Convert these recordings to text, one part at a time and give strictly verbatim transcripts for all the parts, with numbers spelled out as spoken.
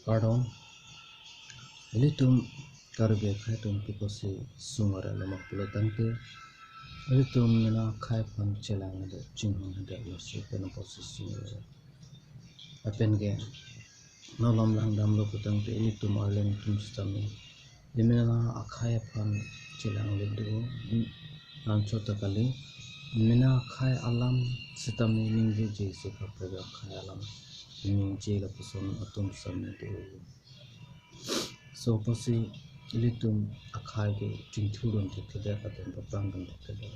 Kardom. Ilitum Karbi akhei atum pikosi sung-ar lo ma pulo tangte, ilitum mena akhei aphan chelang hadak, chinghon hadak, laso pen apotsi sung-ar. Lapen ke non alam langdamlo putangte, ilitum arleng atum sitame mena akhei aphan chelang le do, anchot ta kali. Mena akhei alam sitame ningjeje si kaprek akhei alam ningje lapuson atum sitame do. So apotsi ilitum akhei ke chingthurdun thekthedet lapen paprangdun thekthedet.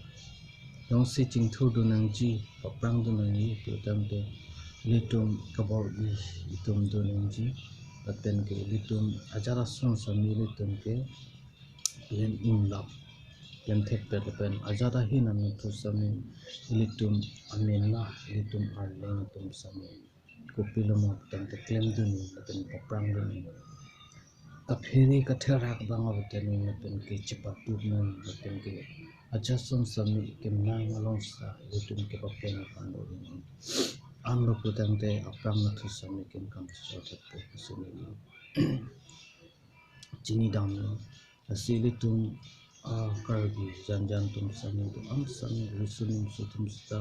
Jongsi chingthurdun nangji, paprangdun nangji putangte, ilitum kabor-i itum dun nangji. Lapen ke ilitum ajat ason sitame ilitum ke klem imlap, klem thekpet, lapen ajat ahin anatthu sitame ilitum amena, ilitum arleng atum sitame kopilo ma putangte klemdun lapen paprangdun. Kaphere katherak abang avote non lapen ke chepatut non lapen ke ajat ason sitame kemang along sita ilitum kepapeng aphan do non. Anlo putangte aphrang anatthu sitame kenkam chechot thekpo pusi neli chinidamlo. Lasi ilitum, ah, Karbi janjan atum sitame do-an sitame, riso nimso atum sita,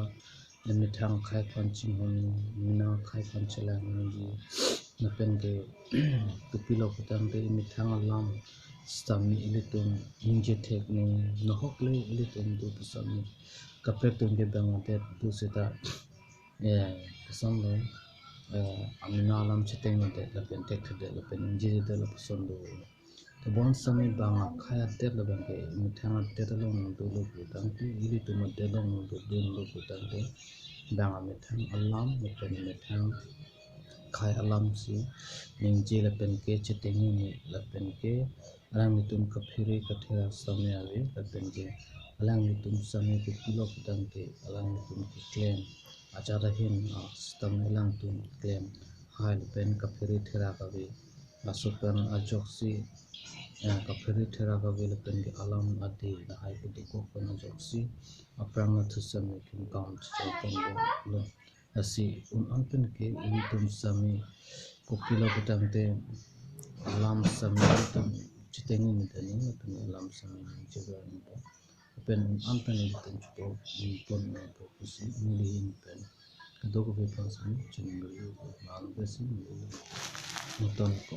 emethang akhei aphan chinghon, mena akhei aphan chelang nangji, lapen ke kopilo putangte emethang alam sitame ilitum ningje thek nang, nahok le ilitum do pusitame kaprek atum ke bang adet do sita, eh, kosonlo, eh, amena alam chetengdet lapen thekthedet lapen ningjejedet lapuson do. Tebon sitame bang akhei adet labang ke methang adet along dolo putangte, ilitum adet along dodunlo putangte, bang amethang alam lapen methang akhei alam si ningje lapen ke chetengni lapen ke alanglitum kaphere katherak sitame ave lapen ke alanglitum sitame kopilo putangte alanglitum keklem ajat ahin, ah, sitame alangtum klem hai lapen kaphere therak ave. Laso pen ajoksi, eh, kaphere therak ave lapen ke alam ade lahai kedokok pen ajoksi aphrang anatthu sitame kenkam chechot pon dolo. Lasi un-an pen ke ilitum sitame kopilo putangte alam sitame ilitum chetengni tani lapen alam sitame ningjevar ni do. Lapen un-an pen ilitum chepapon nangpo pusi neli ahin pen kadokave aphan sitame chiningri, mane pusi neli nangthan ko.